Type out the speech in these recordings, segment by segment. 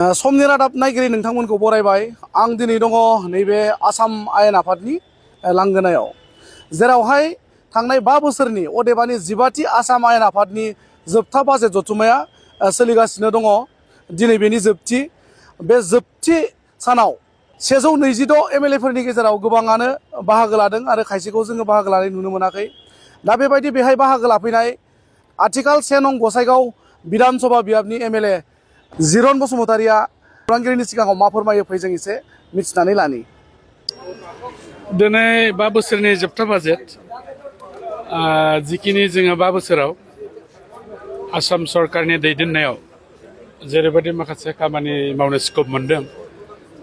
समनि रादाब नायगिरि नोंथांमोनखौ बरायबाय। आं दिनै दङ नैबे आसाम आयेन आफादनि लांगोनायाव, जेरावहाय थांनाय 5 बोसोरनि अदेबानि 12थि आसाम आयेन आफादनि जोबथा बाजेट जथुम्माया सोलिगासिनो दङ। दिनै बेनि जोबथि। बे जोबथि सानाव 126 एमएलएफोरनि गेजेराव गोबाङानो बाहागो लादों आरो खायसेखौ जोङो बाहागो लानाय नुनो मोनाखै। दा बेबायदि बेहाय बाहागो लाफैनाय आथिखाल 1 नं गसाइगाव बिधान सभा बियाबनि एमएलए जिरन बसुमतारिया खौरांगिरिनि सिगाङाव मा फोरमायो फै जों एसे मिथिनानै लानि। दिनै 5 बोसोरनि जोबथा बाजेट, जिखिनि जोङो 5 बोसोराव आसाम सरकारनि दैदेननायाव जेरैबायदि माखासे खामानि मावनो स्कप मोनदों,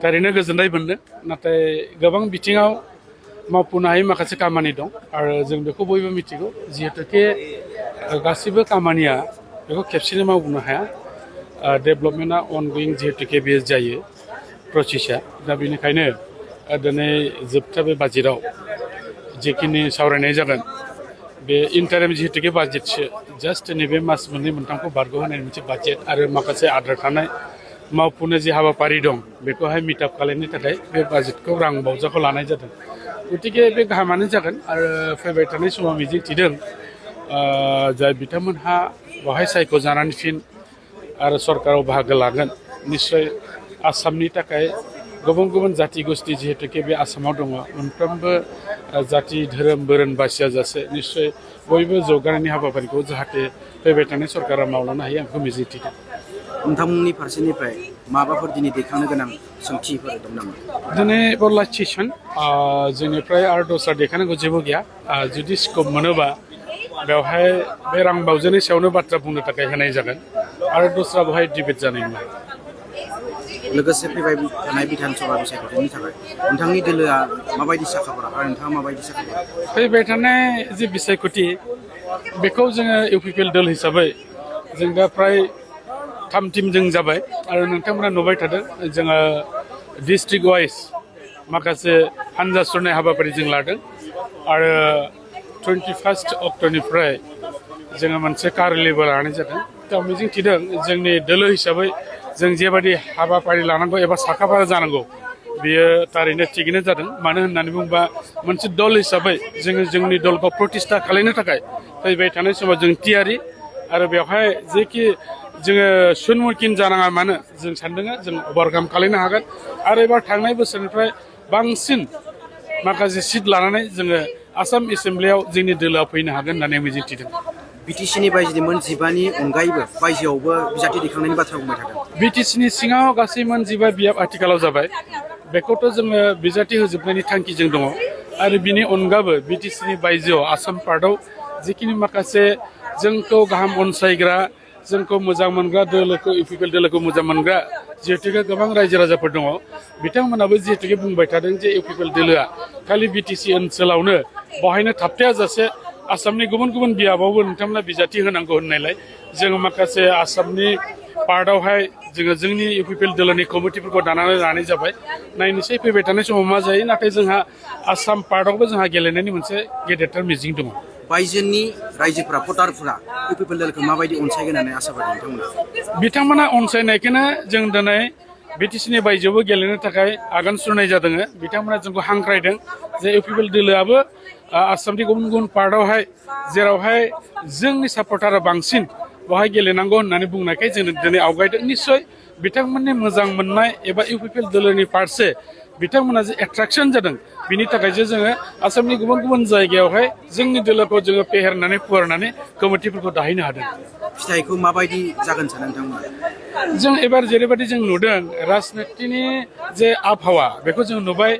थारैनो गोजोननाय मोनदों। नाथाय गोबां बिथिङाव मावफुंनो हायै माखासे खामानि दं आरो जों बेखौ बयबो मिथिगौ। जिहेतुके गासिबो खामानिया बेखौ खेबसेनो मावनो हाया। डेभेलपमेन्टआ अनगयिं जिहेतुके बेयो जायो प्रसेसा। दा बेनिखायनो दिनै जोबथा बे बाजेटआव जिखिनि सावरायनाय जागोन, बे इन्टारिम जिहेतुके बाजेटसो, जास्ट नैबे मास मोननै मोनथामखौ बारग'होनायनि मोनसे बाजेट आरो माखासे आद्रा थानाय मावफुंनो जि हाबाफारि दं बेखौहाय मिटआप खालामनो थाखाय बे बाजेटखौ रां बावजाखौ लानाय जादों। गतिके बे गाहामानो जागोन आरो फैबाय थानाय समाव मिजिंथिदों जाय बिथांमोनहा बेवहाय सायख'जानानै फिन आरो सरकाराव बाहागो लागोन, निश्चय आसामनि थाखाय गुबुन गुबुन जाति गोष्ठी जिहेतुके बे आसामाव दङ, मोनफ्रोमबो जाति धोरोम बोरोन बासियाजासे निश्चय बयबो जौगानायनि हाबाफारिखौ जाहाथे फैबाय थानाय सरकारा मावलांनो हायो, आं बेखौ मिजिंथिदों। नोंथांमोननि फारसेनिफ्राय माबाफोर दिनै दैखांनो गोनां सोंथिफोर दं नामा? दिनै लास्ट सेसन जोंनिफ्राय आरो दस्रा दैखांनांगौ जेबो गैया। जुदि स्कप मोनोबा बेवहाय बे रां बावजानि सायावनो बाथ्रा बुंनो थाखाय होनाय जागोन आरो दस्रा बेवहाय डिबेट जानाय नङा। लोगोसे फैबाय थानाय बिधान सभा बिसायख'थिनि थाखाय नोंथांनि दोलोआ माबायदि साखाफारा आरो नोंथाङा माबायदि साखाफारा? फैबाय थानाय जि बिसायख'थि बेखौ जोङो इउपिपिएल दोल हिसाबै जों दा फ्राय 3 टिम जों जाबाय आरो नोंथांमोना नुबाय थादों जोङो डिस्ट्रिक्ट वाइज माखासे हानजा सुरनाय हाबाफारि जों लादों आरो 21 अक्ट'निफ्राय जोङो मोनसे कार्यालयबो लानाय जादों। दा मिजिंथिदों जोंनि दोलो हिसाबै जों जेबायदि हाबाफारि लानांगौ एबा साखाफारा जानांगौ बेयो थारैनो थिगैनो जादों। मानो होननानै बुङोबा मोनसे दल हिसाबै जोङो जोंनि दलखौ प्रतिष्ठा खालामनो थाखाय फैबाय थानाय समाव जों थियारि आरो बेवहाय जेखि जोङो सुनमुखिन जानाङा मानो जों सानदों जों अभारकाम खालामनो हागोन आरो एबार थांनाय बोसोरनिफ्राय बांसिन माखासे सिट लानानै जोङो आसाम एसेम्ब्लियाव जोंनि दोलोआ फैनो हागोन होननानै मिजिंथिदों। बिटिसिनि बायजोनि मोन 15नि अनगायैबो बायजोआवबो बिजाथि दैखांनायनि बाथ्रा बुंबाय थादों। बिटिसिनि सिङाव गासै मोन 15 बियाब आथिखालाव जाबाय। बेखौथ' जोङो बिजाथि होजोबनायनि थांखिजों दङ आरो बिनि अनगाबो बिटिसिनि बायजोआव आसाम पार्टआव जिखिनि माखासे जोंखौ गाहाम अनसायग्रा, जोंखौ मोजां मोनग्रा दोलोखौ इउपिपिएल दोलोखौ मोजां मोनग्रा जिहेतुके गोबां रायजो राजाफोर दङ, बिथांमोनाबो जिहेतुके बुंबाय थादों जे इउपिपिएल दोलोआ खालि बिटिसि ओनसोलावनो बहायनो थाबथायाजासे आसामनि गुबुन गुबुन बियाबावबो नोंथांमोना बिजाथि होनांगौ होननायलाय जोङो माखासे आसामनि पार्टआवहाय जोङो जोंनि इउपिपिएल दोलोनि कमिटिफोरखौ दानानै लानाय जाबाय। नायनोसै फैबाय थानाय समाव मा जायो, नाथाय जोंहा आसाम पार्टआवबो जोंहा गेलेनायनि मोनसे गेदेरथार मिजिं दङ। बायजोनि रायजोफोरा भटारफोरा इउपिपिएल दोलोखौ माबायदि अनसायगोन होननानै आसा फारियो नोंथांमोना? बिथांमोना अनसायनायखौनो जों दिनै बिटिसिनि बायजोआवबो गेलेनो थाखाय आगान सुरनाय जादों। बिथांमोना जोंखौ हांख्रायदों जे इउपिपिएल दोलोआबो आसामनि गुबुन गुबुन पार्टआवहाय जेरावहाय जोंनि सापर्टारा बांसिन बेवहाय गेलेनांगौ होननानै बुंनायखाय जों दिनै आवगायदों। निस्सय बिथांमोननि मोजां मोननाय एबा इउपिपिएल दोलोनि फारसे बिथांमोना जे एट्राकसन जादों बिनि थाखायसो जोङो आसामनि गुबुन गुबुन जायगायावहाय जोंनि दोलोखौ जोङो फेहेरनानै फुवारनानै कमिटिफोरखौ दाहैनो हादों। फिथाइखौ माबायदि जागोन सानो नोंथांमोना? जों एबार जेरैबायदि जों नुदों राजनितिनि जे आबहावा बेखौ जों नुबाय,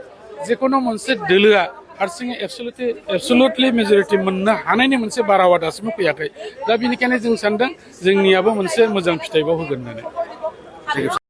जेखुनु मोनसे दोलोआ हारसिङै एबसुलुटलि मेजरिटि मोननो हानायनि मोनसे बारहावा दासिमबो फैयाखै। दा बेनिखायनो जों सानदों जोंनियाबो मोनसे मोजां फिथाइखौ होगोन होननानै।